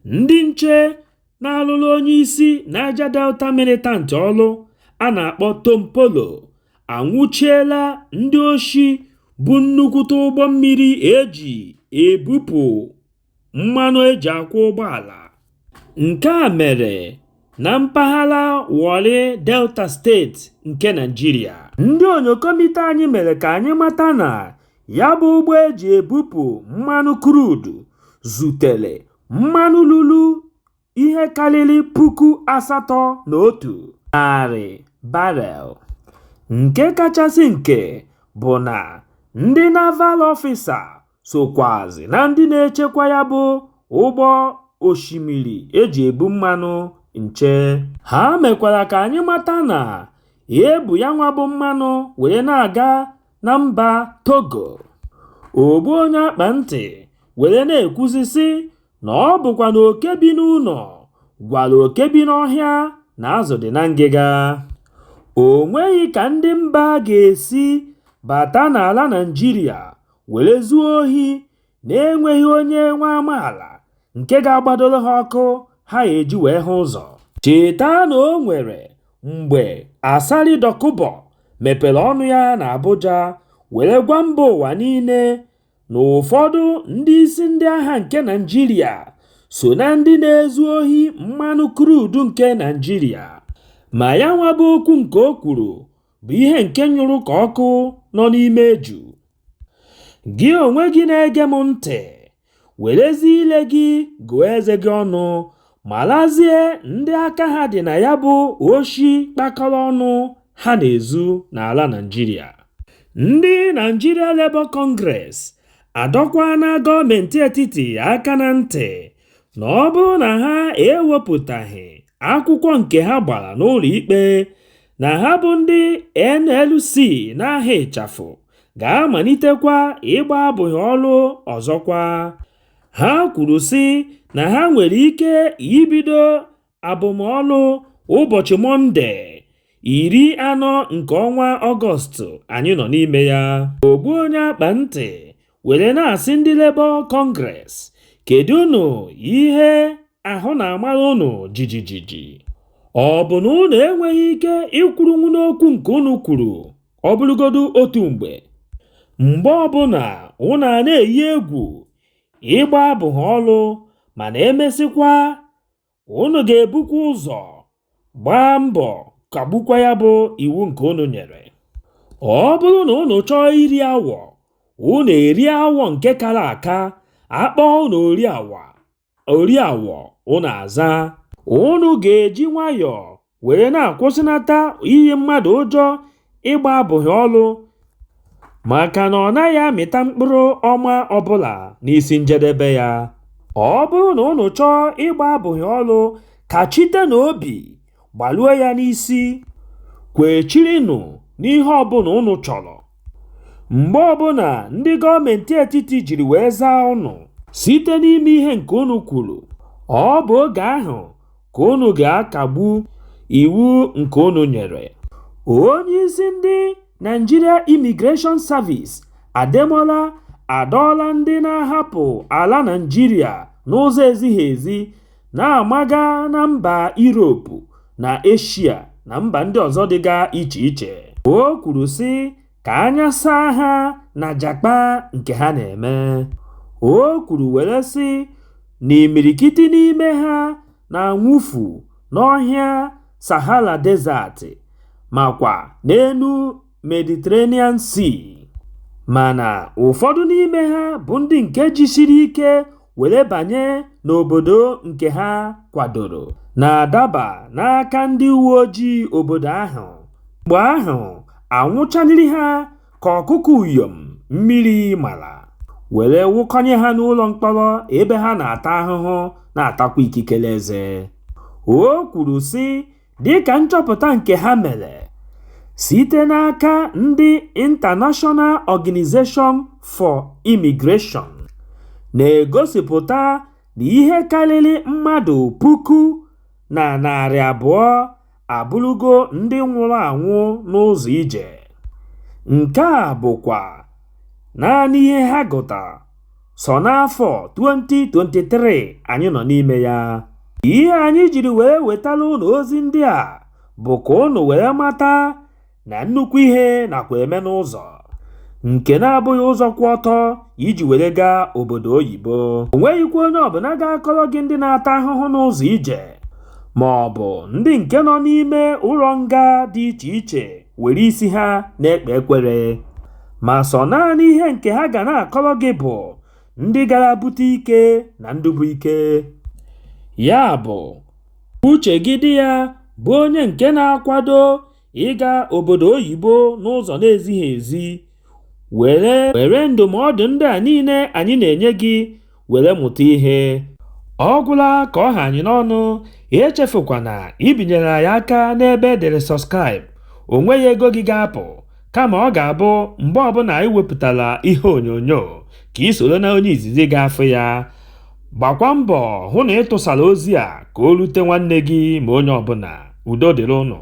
Ndị nche na-alụlụ onyeisi Niger Delta Militant ọlụ a na-akpọ Tompolo anwụchiela ndị oshi bu nnukwute ụgbọ mmiri eji ebupụ mmanụ eji akwọ ụgbọala. Nke a mere na mpaghara Warri, Delta Steeti nke Naịjirịa. Ndị onyokomite anyị mere ka anyị mata na ya bụ ụgbọ eji ebupụ mmanụ crude zutere mmanụ lulu ihe karịrị 8,100 barrel. Nke kachasị nke bụ na ndị naval officer sokwazị na ndị na-echekwa ya bụ ụgbọ oshimiri eji ebu mmanụ nche. Ha mekwara ka anyị mata na ebu ya nwa bụ mmanụ were na-aga na mba Togo. Ogbu onye akpa ntị were na-ekwuzi sị na ọ bụkwa na oke bi n'ụlọ gwara oke bi n'ọhịa na azụ dị na ngịga. O nweghị ka ndị mba ga-esi bata n'ala Naịjirịa were zuo ohi na-enweghị onye nwe amaala nke ga-agbadoro ha ọkụ ha eji wee hụ ụzọ. Cheta na o nwere mgbe Asari Dokubo mepere ọnụ ya n'Abuja were gwa mba ụwa niile na ụfọdụ ndị isi ndị agha nke Naịjirịa so na ndị na-ezu ohi mmanụ crude nke Naịjirịa. Ma ya nwa bụ okwu nke o kwuru bụ ihe nke nyụrụ ka ọkụ nọ n'ime eju. Gị onwe gị na-ege m ntị, werezie ile gị gụọ eze gị ọnụ, marazie ndị aka ha dị na ya bụ oshi kpakọrọ ọnụ ha na-ezu n'ala Naịjirịa. Ndị Nigeria Labour Congress adọkwana gọọmenti etiti aka na ntị na ọ bụrụ na ha ewepụtaghị akwụkwọ nke ha gbara n'ụlọ ikpe na ha bụ ndị NLC n'aha ịchafụ ga-amalitekwa ịgba abụghị ọlụ ọzọkwa. Ha kwuru sị na ha nwere ike ibido abụmọlụ ụbọchị Mọnde 40 nke ọnwa Ọgọstụ anyị nọ n'ime ya. Ogbu onye akpa ntị were na-asị ndị Labour Congress, kedu unu ihe ahụ na-amara unu jijijiji? Ọ bụ na unu enweghị ike ịkwụrụnwu n'okwu nke unu kwuru ọ bụrụgodu otu mgbe? Mgbe ọbụla unu a na-eyi egwu ịgba abụghị ọlụ, mana emesịkwa unu ga-ebukwa ụzọ gbaa mbọ kagbukwa ya bụ iwu nke unu nyere. Ọ bụrụ na unu chọọ iri awọ, unu erie awọ nke kara aka, akpọọ unu oriawọ unu aza. Unu ga-eji nwayọọ were na-akwụsịnata iyi mmadụ ụjọ ịgba abụghị ọlụ maka na ọ naghị amịta mkpụrụ ọma ọbụla n'isi njedebe ya. Ọ bụrụ na unu chọọ ịgba abụghị ọlụ, kachite n'obi gbaluo ya n'isi, kwechirinụ n'ihe ọbụla unu chọrọ. Mgbe ọbụla ndị gọọmenti etiti jiri wee zaa unu site n'ime ihe nke unu kwuru, ọ bụ oge ahụ ka unu ga-akagbu iwu nke unu nyere. Onye isi ndị Nigeria Immigration Service Ademola adọọla ndị na-ahapụ ala Naịjirịa n'ụzọ ezighi ezi na-amaga na mba Europe na Asia na mba ndị ọzọ dịga iche iche. O kwuru sị ka anya saa ha na jakpa nke ha na-eme. O kwuru were sị na imirikiti n'ime ha na-anwụfu n'ọhịa Sahara Desert makwa n'elu Mediterranean Sea. Mana ụfọdụ n'ime ha bụ ndị nke jisiri ike were banye n'obodo nke ha kwadoro na-adaba n'aka ndị uwe ojii obodo ahụ. Mgbe ahụ anwụchaniri ha ka ọkụkọ uyom mmiri mara were wụkọnye ha n'ụlọ mkpọrọ ebe ha na-ata ahụhụ na-atakwa ikikere eze. O kwuru sị dịka nchọpụta nke ha mere site n'aka ndị International Organization for Immigration na-egosipụta na ihe karịrị mmadụ 1,200 abụrụgo ndị nwụrụ anwụ n'ụzọ ije. Nke a bụkwa naanị ihe ha gụtara. Sọ n'afọ 2023 anyị nọ n'ime ya. Ihe anyị jiri were wetara ụnụ ozi ndị a bụ ka ụnụ were mata na nnukwu ihe nakwa eme n'ụzọ nke na-abụghị ụzọ kwụ ọtọ iji were gaa obodo oyibo. O nweghịkwa onye ọbụla ga-akọrọ gị ndị na-ata ahụhụ n'ụzọ ije ma ọ bụ ndị nke nọ n'ime ụlọ nga dị iche iche were isi ha na-ekpe ekwere. Ma sọ naanị ihe nke ha ga na-akọrọ gị bụ ndị gara bute ike na ndị bu ike. Ya bụ, uche gị dị ya bụ onye nke na-akwado ịga obodo oyibo n'ụzọ na-ezighị ezi, were were ndụmọdụ ndị a niile anyị na-enye gị were mụta ihe. Ọ gwụla ka ọ ha anyị n'ọnụ. Echefukwana ibinyere anyị aka n'ebe e dere subscribe. O nweghị ego gị ga-apụ, kama ọ ga-abụ mgbe ọbụla anyị wepụtara ihe onyonyo ka ị soro na onye izizi ga-afụ ya. Gbakwa mbọ hụ na ị tụsara ozi a ka o rute nwanne gị ma onye ọbụla. Udo dịrị ụnụ.